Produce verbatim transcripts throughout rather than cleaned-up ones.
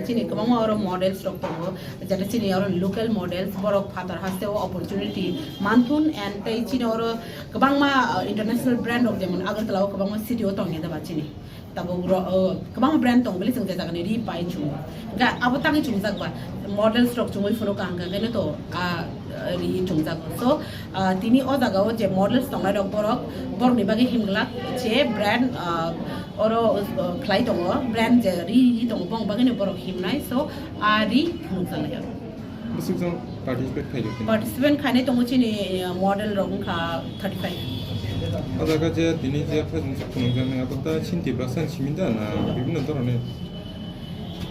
Chini kwbangma oro models rok tongo, jeta chini oro local models, borok phatar haste o opportunity manthun, and tei chini oro kwbangma, uh, international brand rok, jemon Agartala o kwbangma city o tongya da ba chini. Tabuk ro-, uh, kwbangma brand tong bili chwng je jaga ni ri pai chwng. Ga abo tangwi chwngjak ba models rok chwngwi phuru kaham kha khe to, ah, ri chwngjak. So, ah, tini o jaga o je models tongnai rok borok, borok ni bagwi himglak je brand, ah, oro, uh, khlai tongo, brand je ri ri tongo, bong bagwi ni borok himnai, so a ri phunukjaknai oro. Bwswk jang participate khairok tini? Participant khainai tongo chini, uh, model rok wngkha thirty five. O jaga je tini je fashion show phunukjaknai, abo ta chini Tiprasa ni simi da na bibhinno dhoroner?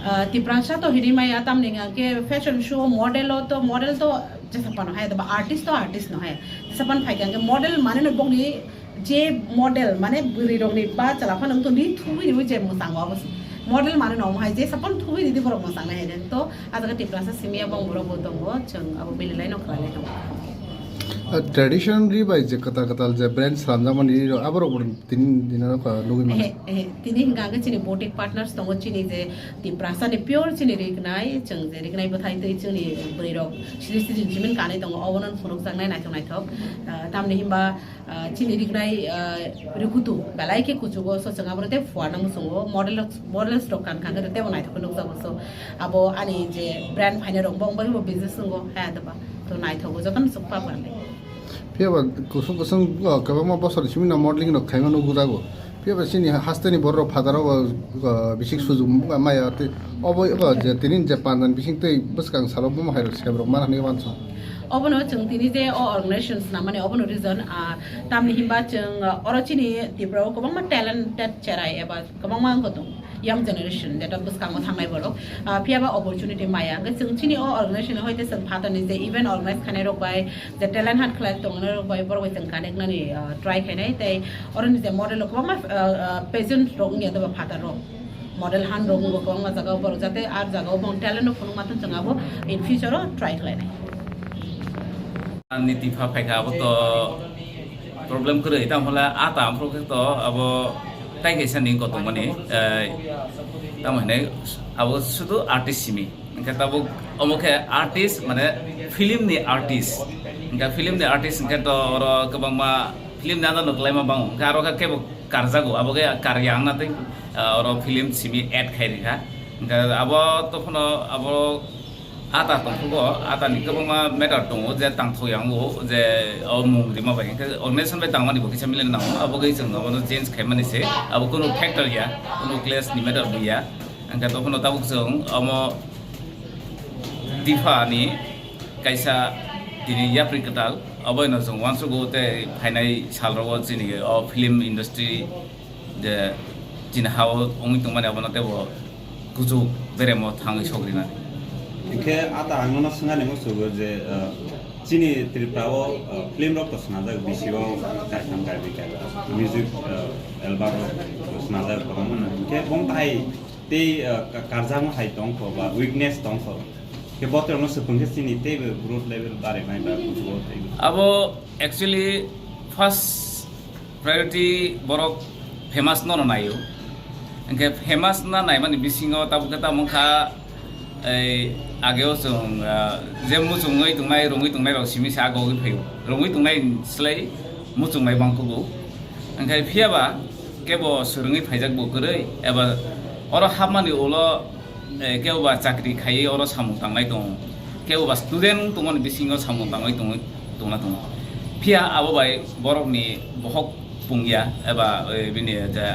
Uh, Tiprasa to hini maya, tamni hwnkhe fashion show model o to, model to jesa phano hai, ba artist to artist no hai. Jesa phano phai khe model mane no bongni je model mane bwrwi rokni ba chwla phano wngtoni thubui riwi je mwchango abo se. Model mane no hai je sapon thubui ridi borok mwchangnai hai de. To a jaga Tiprasa simi ya bong borok bo tongo, chwng abo belai no khlai tongo. Ah, tradition ri bai je kwtal kwtal je brand slamjakmani ri rok, aborok bo tini dina rok nugui mano. Ehe, ehe. Tini hingka hingke chini boutique partners tongo, chini je Tiprasa ni pure chini rignai, chwng je rignai bwthai tei chini bwrwi rok sri sri jimin kanwi tongo, obono phunukjaknai naithok naithok. Ah, tamni himba, ah, chini rignai, ah, rikutu belai khe kuchugo, so chwng abono tei fuarna muchungo, model rok, models rok kan kan tebo naithok khe nukjago. So abo ani je brand phaina rok bo wngbai bo business wngo, ha, doba to naithogo, jotono chwng pa bwrwi. Phiya ba kusung kusung, o, kwbangma bosor simi no modeling rok khaima nukjago. Phiya ba chini hasteni borok rok phataro, o, o, bisik sujuk maya tei obo, o, je tini je pandan bising tei bwskang salo bomo hai rok sep rok mana hinwi wansong. Obono chwng tini je o organizations na mani obono reason, ah, tamni himba chwng, ah, oro chini Tripura o kwbangma talented cherai eba kwbangma wngkha tongo, young generation, jeta bwskango thangnai borok, ah, phiya ba opportunity maya. Hwnkhe chwng chini o organization ni hoite chwng phatarni je event organize khainai rok bai, je talent hunt khlai tongnai rok bai, borok bai chwng connect nani, ah, try khainai. Tei oroni je model rok kwbangma, ah, ah, pageant rok wngya doba phatar rok, model hunt rok wngbo kwbangma jaga o borok, jate ar jaga o bong talent no phunuk ma thun chwng abo in future o try khlainai. Ani tipha phaikha abo to problem kwrwi, tamo hwnle a ta amphru khe to abo tai kaisa ni kotongmani, eh, tamo hinai abo sudu artist simi. Hwnkhe tabuk omo khe artist, mane film ni artist. Hwnkhe film ni artist hwnkhe to oro kwbangma film ni adano kwlaima bango. Hwnkhe aro khe kebo karjago, abo khe karya wngna tei, ah, oro film simi add khai rikha. Hwnkhe abo tokhono abo ata tongthogo, atani kwbangma matter tongo je tangthok yango je o mung rima bai. Hwnkhe organization bai tangmani bo kisa milen nango, abo khe chwng abono change khaimani se, abo kunu factor ya, kunu clash ni matter bo ya. Hwnkhe tokhono tabuk chwng omo Tiphani kaisa tini yapri kwtal, oboino chwng uansugo tei phainai salrogo chini o film industry je chini ha-o wngwi tongmani abono teibo kuchuk beremo thangwi sogrinani. Hwnkhe ata ang nono swngani muchungo je, uh, chini Tripura o, uh, film rok to swnajak, bisi o kaitham kaibwi kaibwi music, uh, album rok swnajak kwbangma no. Hwnkhe bong tai tei, uh, ka-, karjakma hai tongkho ba weakness tongkho. Khe botorokno swpung khe chini teibo growth level barinai ba kuchugo teibo. Abo actually first priority borok famous no naio. Hwnkhe famous na naimani bisingo tabuk khe tamo wngkha, ei, ageo chwng, ah, je muchungwi tongnai, rwngwi tongnai rok simi se agogwi phaio. Rwngwi tongnai slai muchungnai bangkugo. Hwnkhe phiyaba kebo swrwngwi phaijak bo kwrwi, eba oro hapmani ulo eh, kebo ba chakri khaiwi oro samung tanglai tongo, kebo ba student tongmani bisingo samung tangwi tongwi tongna tongo. Phiya abo bai borokni bohok pungya eba, eh, bini je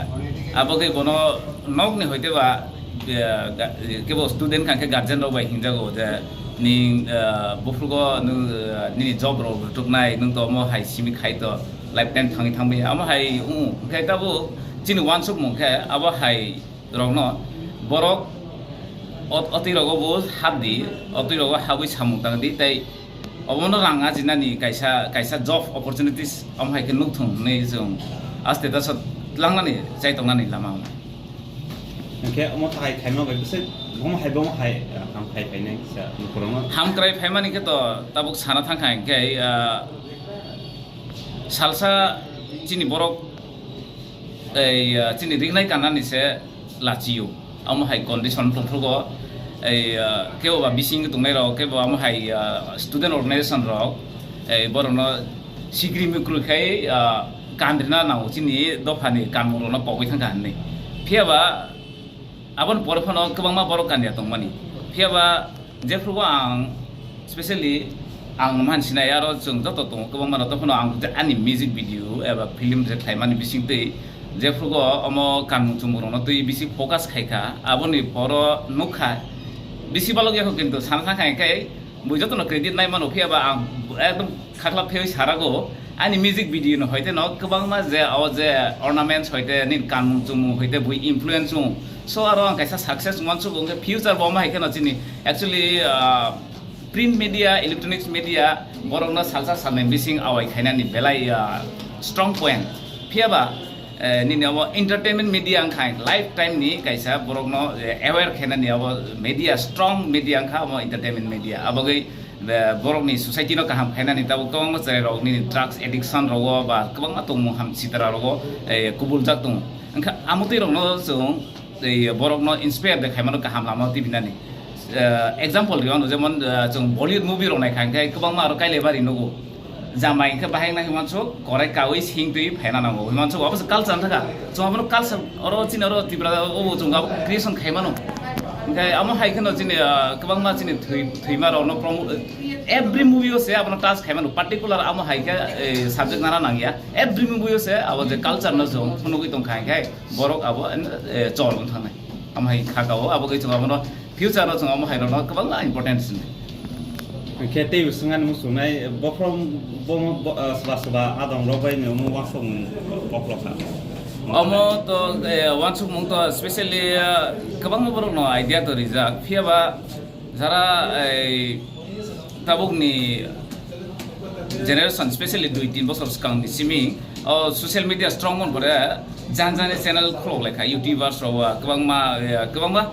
abo khe bono nokni hoite ba, eh, ga-, kebo student kha khe guardian rok bai hingjago je ning, eh, buphrugo nwng, eh, nini job rok rwtuknai, nwng to omo hai simi khai to lifetime thangwi thangbai amo hai wng khe tabuk chini uansukmung khe abo hai rokno borok ot-, otwi rogo bo hap di, otwi rogo habwi samung tang di, tei obono rang ajinani kaisa, kaisa job opportunities omo hai khe nuk thung hwnwi chwng aste ta sa tlangnani chai tongnani lama hwnwi. Hwnkhe omo thai khaima bai bwswk bomo hai, bomo hai, ah, ham khai phainai kisa nukhurungno. Ham krai phaimani khe to tabuk sana thang kha hwnkhe, ah, salsa chini borok ei, ah, chini rignai kanani se lachio. Amo hai condition tongthrogo. Ei, ah, kebo ba bising tongnai rok, kebo amo hai, ah, student organization rok, ei, borokno sikri mikru khai, ah, kan rina nango chini dophani kanmung rokno pogwi thangkha hinwi. Phiya ba aboni pore phano kwbangma borok kan ya tongmani. Phiya ba jephrugo ang specially ang mansinai aro chwng joto tongo kwbangma rok, tei phano ang je ani music video eba film je khlaimani bising twi jephrugo omo kanmung chumung rokno twi bisi focus khaikha, aboni poro nukha bisi balok yakho, kintu sana sakha khe bui jotono credit nai mano, phiya ba ang ekdom khaklap phiyoi sarago ani music video no hoite no kwbangma je o je ornaments hoite nin kanmung chumung hoite bui influence wng, so aro ang kaisa success wngmani sugo, hwnkhe future bo ma hai kheno chini actually, ah, print media, electronics media, borokno salsa salnwi bising awai khainani belai, ah, strong point. Phiya ba, eh, nini abo entertainment media wngkha lifetime ni kaisa borokno, eh, aware khainani abo media, strong media wngkha abo entertainment media. Abogwi, eh, borokni society no kaham khainani tabuk kwbangma cherai rok nini drugs addiction rogo ba kwbangma tongmung ham sitra rogo, eh, kubuljak tongo. Wngkha amotwi rokno chwng tei borokno inspire de khaimano kaham lama tibinani. Eh, example rwmano jemon, eh, chwng Bollywood movie rok naikha hwnkhe kwbangma aro Kailebari nugo. Jamai hwnkhe bahai wngna hwnmansuk korai kaui sing twi phaina nango hwnmansuk, abo se culture thaka. Chwng abono culture oro chini oro Tripura obo chwng abo creation khaimano. Hwnkhe amo hai kheno chini, eh, kwbangma chini thwi-, thwima rokno promote, every movie o se abono touch khaimano, particular amo hai khe, eh, subject nana nangya. Every movie o se abo je culture no chwng phunugwi tongkha hwnkhe borok abo, eh, chol wng thangnai. Amo hai khaka o, abo khe chwng abono future o chwng amo hai rokno kwbangma importance sinai. Hwnkhe tei bo swngani muchungnai, bophrom-, bo-, bo-, ah, swba swba adong rok bai ni omo uansukmung koklok kha. Omo to, eh, uansukmung to specially, ah, kwbangma borok no idea to rijak, phiya ba jara, eh, tabuk ni generation, specially dui tin bosor swkang ni simi o social media strong mon pore jan jani channel khulok lekha, youtubers rok ba kwbangma, eh, kwbangma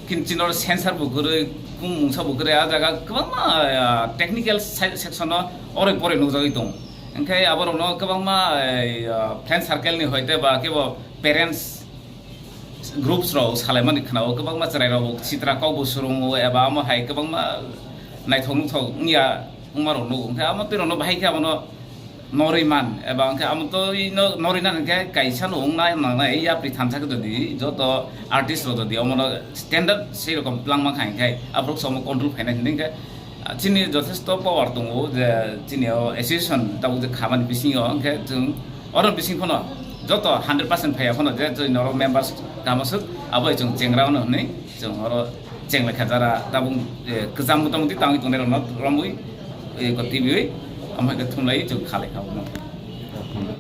kin chinor sensor bo kwrwi, kum mungsa bo kwrwi, a jaga kwbangma, eh, technical se-, section o oroi poroi nukjagwi tongo. Hwnkhe aborokno kwbangma, eh, friend circle ni hoite ba kebo parents groups rok salaimani khwnao, kwbangma chwrai rok sitra kok bo swrwngo eba amo hai kwbangma naithok nuthok wngya wngma rok nugo. Hwnkhe amo twi rokno bahai khe abono norwi man eba hwnkhe amo twi no norwi nani hwnkhe kaisa no wngna nangnai, yapri thansa khe jodi joto artist rok jodi omono standard sei rokom twlangma kha hwnkhe aborok se omo control khainai hinwi hwnkhe, ah, chini jothesto power tongo je chini o association tabuk je khamani bisingo, hwnkhe chwng oro bising phano joto hundred percent phaiya phano je chini oro members kama swk abo chwng chengra wngno hinwi chwng oro chenglaikha jara tabuk, eh, kwcham mota moti tangwi tongnai rokno romwi, eh, ko twiwi omo hai khe thumlaiwi chwng khalai kha.